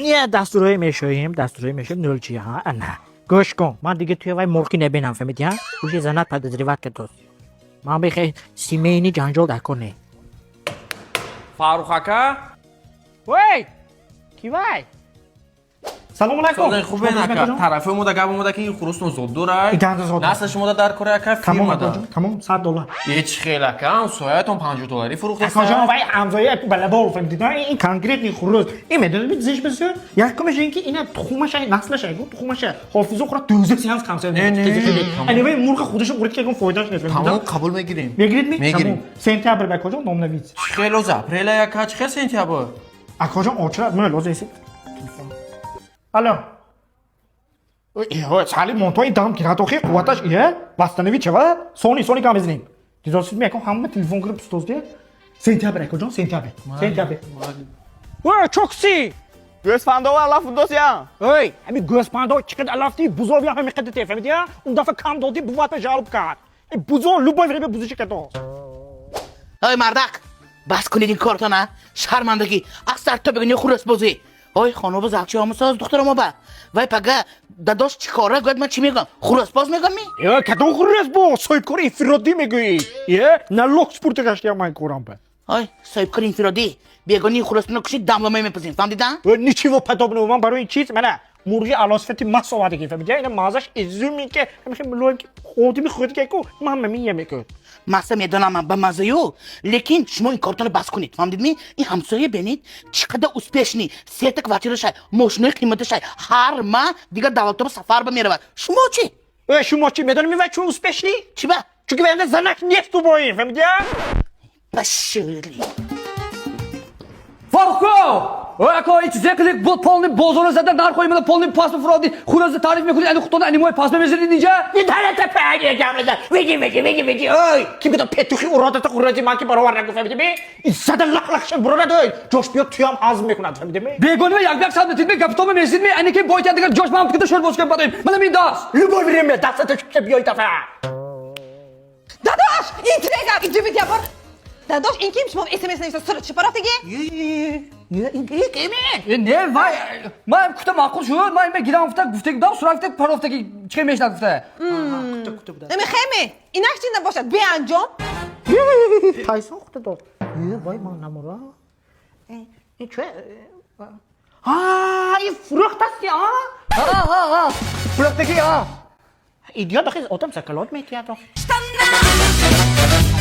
Не, дастурҳое мешоем, дастурҳое мешоем, нолчи, ҳа, ана. Гӯш кун, ман дига туя вай мурғи набинам, фаҳмидӣ, ҳа? Уже занат подозревать кардост. Ман бихе семейный ҷанҷол дар кор не. Фаррух ака. Ой! Ки вай? Салом алайкум. Солен хубен, ака? Тарафи омода гап омода, ки ин хурустон зоддорай. Иданза зоддор. Насли шумода дар кори, ака, Тамом, фирмада. акаҷон, тамом, 100 доллар. Ҳеч хел, ака, ҳамсоятон 50 долларӣ фурӯхтеста. Акаҷон, вай ҳамзоя балабол, фаҳмидӣ? Ин конкретный хурӯз. Ин медонед, зиш бисёр? Якумаш ин ки ина тухмаша, наслаша, гу тухмаша. Ҳофизо хӯра дӯза сеанс консерт. Не, не. Ани вай мурға худашо хӯрд, ки ягон фоидааш нест. Тамом, қабул мегирем. Мегиред ми? Мегирем. Тамом. Сентябр, акаҷон, номнавис. Чӣ хел оза апреля, ака, чӣ хел сентябр? Акаҷон, очра, ман лозим нест. Телефон. Алло. Ой, сали монтои дам гирад, охи қувваташ ие, восстановить шава, сони, сони гам мезанем. Дидосид ми, ако ҳама телефон кириб пустоз. Сентябр, акаҷон, сентябр. Сентябр. Ой, чокси. Гӯсфандова алаф досян. Ой, ҳами гӯспандо чӣ қадар алафти, бузови ҳами қадар те, фаҳмидӣ? Он дафъа кам додӣ, бувата жалоб кард. Э, бузо любой время бузиши кардост. Ой, мардак, бас кунед ин кортона, шармандагӣ, аз сар то бигӯни хурӯсбозӣ. Ой, хонуба завчи омусоз, духтаромо ба вай пага дадош чӣ кора гӯяд, ман чӣ мегӯям? Хурӯсбоз мегӯям ми? Э, кадом хурӯсбоз? Соҳибкори инфиродӣ мегӯӣ. Е, налог спурта гаштиям ман корам ба. Ой, соҳибкори инфиродӣ, бегони хурӯсбино кушид, дамломай мепазем, фаҳмдида? Э, ничего подобного, ман барои ин чиз мана мурғи алосифати мас овардагӣ, фаҳмидӣ? Ина мазаш изюмин, ки ҳамихе мулоим, ки ходими худ ки ку ман мия мекӯд. Маса медонам, ба мазаю, лекин шумо ин кортонро бас кунед, фаҳмдидми? Ин ҳамсоя бенед, чӣ қадар успешный, сета квартирашай, мошинои қиматашай, ҳар ма дигар давлатоба сафар ба меравад. Шумо чӣ? Э, шумо чӣ медонӣ, вай чун успешный? Чӣ ба? Чунки вай занак несту бо ин, фаҳмидӣ? Пошли. Фаррухко! Ой, ако, ин чизе қилик бо полный бозорро зада, нархои мана полный паст фуроди, хурӯза таъриф мекунӣ, ани худтона ани мои паст мезанед инҷа? Нидарата паги гамлада. Види, види, види, види. Ой, ки бидо петухи уродата хурози ман ки баровар нагу, фаҳмидӣ ми? Ин зада лақ-лақ шад бурорад, ой. Ҷош биёд, туям ҳазм мекунад, фаҳмидӣ ми? Бегонима як як сад метид, гапитома мезид ми, ани ки бойтя дигар ҷош ман кида шӯр боз кун бадоим. Мана мин даст. Любой время дастата шуша биёй дафа. Дадош, интрига, инҷо я бор. Дадош, ин ким шумо СМС нависа сурат шипарафтаги? Э, не, вай, ман кута маъқул шуд, ман ма гирам гуфта, гуфта гудам, сурат гуфта, парофтаги чӣ мешнад гуфта. Эми хеме, инак чи набошад, беанҷом. Тайсон худа дод. Е, вай ман намура. Э, чё? А, ин фурӯхтасти, а? Ҳа, ҳа, ҳа. Фурӯхтаги, ҳа. Идиот, охи одам закалот метиҳад, охи. Штана.